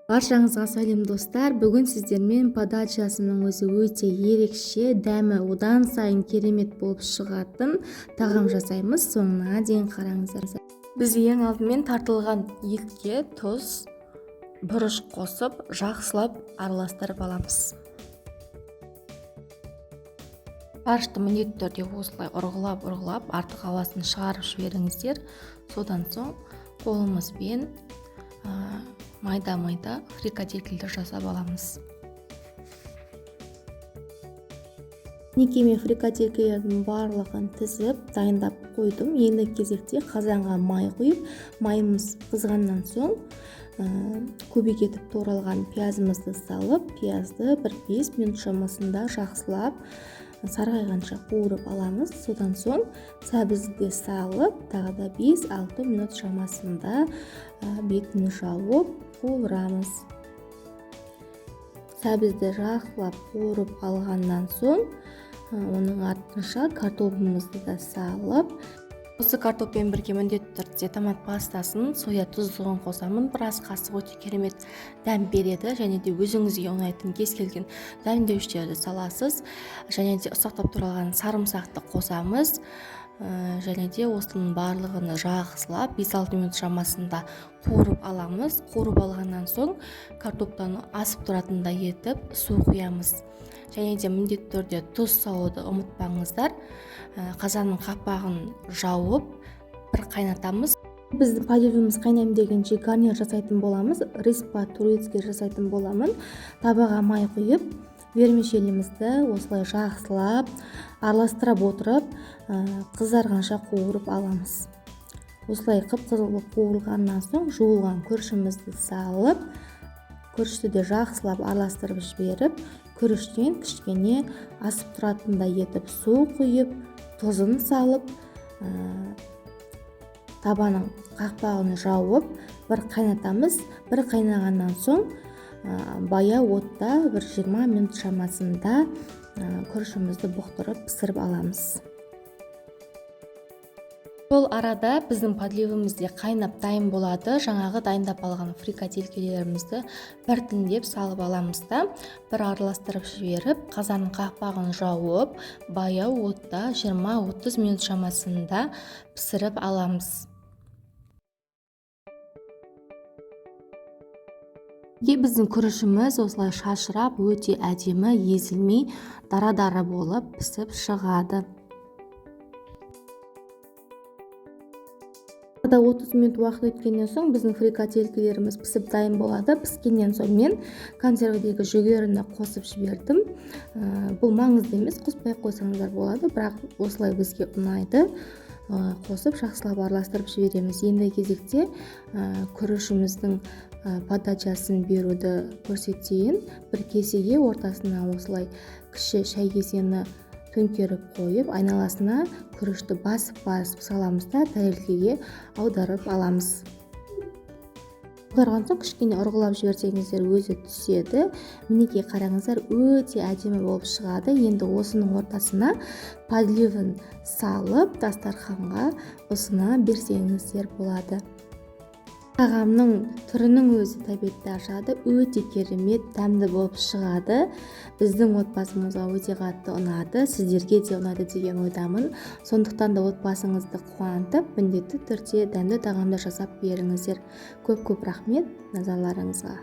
Баршаңызға сәлем, достар! Бүгін сіздермен подачасының өзі өте ерекше, дәмі одан сайын керемет болып шығатын тағам жасаймыз. Соңына дейін қараңыздар. Біз ең алдымен тартылған етке тұз, бұрыш қосып, жақсылап араластырып аламыз. Фаршты міндетті түрде осылай ұрғылап-ұрғылап артық ауасын шығарып жіберіңіздер. Содан соң қолымызбен майда-майда фрикаделькілер жасап аламыз. Мінекей, мен фрикаделькілердің барлығын тізіп, дайындап қойдым. Енді кезекте қазанға май құйып, майымыз қызғаннан соң кубик етіп туралған пиязымызды салып, пиязды бір 5 минут шамасында жақсылап сарғайғанша қуырып аламыз. Содан соң сәбізді де салып, тағы да 5-6 минут шамасында бетін жауып қуырамыз. Сәбізді жақсылап қуырып алғаннан соң, оның артынша картобымызды да салып, осы картоппен бірге міндетті түрде томат пастасын, соя тұздығын қосамын. Біраз қасық, өте керемет дәм береді. Және де өзіңізге ұнайтын кез келген дәмдеуіштерді саласыз. Және де ұсақтап туралған сарымсақты қосамыз. Және де осының барлығын жақсылап 5-6 минут шамасында қуырып аламыз. Қуырып алғаннан соң картоптан асып тұратындай етіп су құямыз. Және де міндетті түрде тұз салуды ұмытпаңыздар. Қазанның қақпағын жауып бір қайнатамыз. Біздің подливіміз қайнаймын дегенше гарнир жасайтын боламыз. Рис по-турецки жасайтын боламын. Табаға май құйып, вермишелімізді осылай жақсылап араластырып отырып, қызарғанша қуырып аламыз. Осылай қып-қызыл болып қуырылғаннан соң жуылған күрішімізді салып, күрішті де жақсылап араластырып жіберіп, күріштен кішкене асып тұратындай етіп су құйып, тұзын салып, табаның қақпағын жауып, бір қайнатамыз. Бір қайнағаннан соң, баяу отта бір 20 минут шамасында, күрішімізді бұқтырып пісіріп аламыз. Сол арада біздің подливіміз де қайнап дайын болады. Жаңағы дайындап алған фрикаделькелерімізді біртіндеп салып аламыз да, бір араластырып жіберіп, қазанның қақпағын жауып, баяу отта 20-30 минут шамасында пісіріп аламыз. Неге біздің күрішіміз осылай шашырап, өте әдемі, езілмей, дара-дара болып пісіп шығады. Арада 30 минут уақыт өткеннен соң біздің фрикаделькілеріміз пісіп дайын болады. Піскеннен соң мен консервідегі жүгеріні қосып жібердім. Бұл маңызды емес, қоспай қойсаңыздар болады, бірақ осылай бізге ұнайды. Қосып жақсылап араластырып жібереміз. Енді кезекте, күрішіміздің, подачасын беруді көрсетейін. Бір кесеге ортасына осылай кіші шай кесені төңкеріп қойып, айналасына күрішті басып-басып саламыз да тәрелкеге аударып аламыз. Аударған соң кішкене ұрғылап жіберсеңіздер өзі түседі. Мінекей, қараңыздар, өте әдемі болып шығады. Енді осының ортасына подливін салып, дастарханға ұсына берсеңіздер болады. Тағамның түрінің өзі тәбетті ашады, өте керемет дәмді болып шығады. Біздің отбасымызға өте қатты ұнады, сіздерге де ұнады деген ойдамын. Сондықтан да отбасыңызды қуантып, міндетті түрде дәмді тағамдар жасап беріңіздер. Көп-көп рахмет назарларыңызға.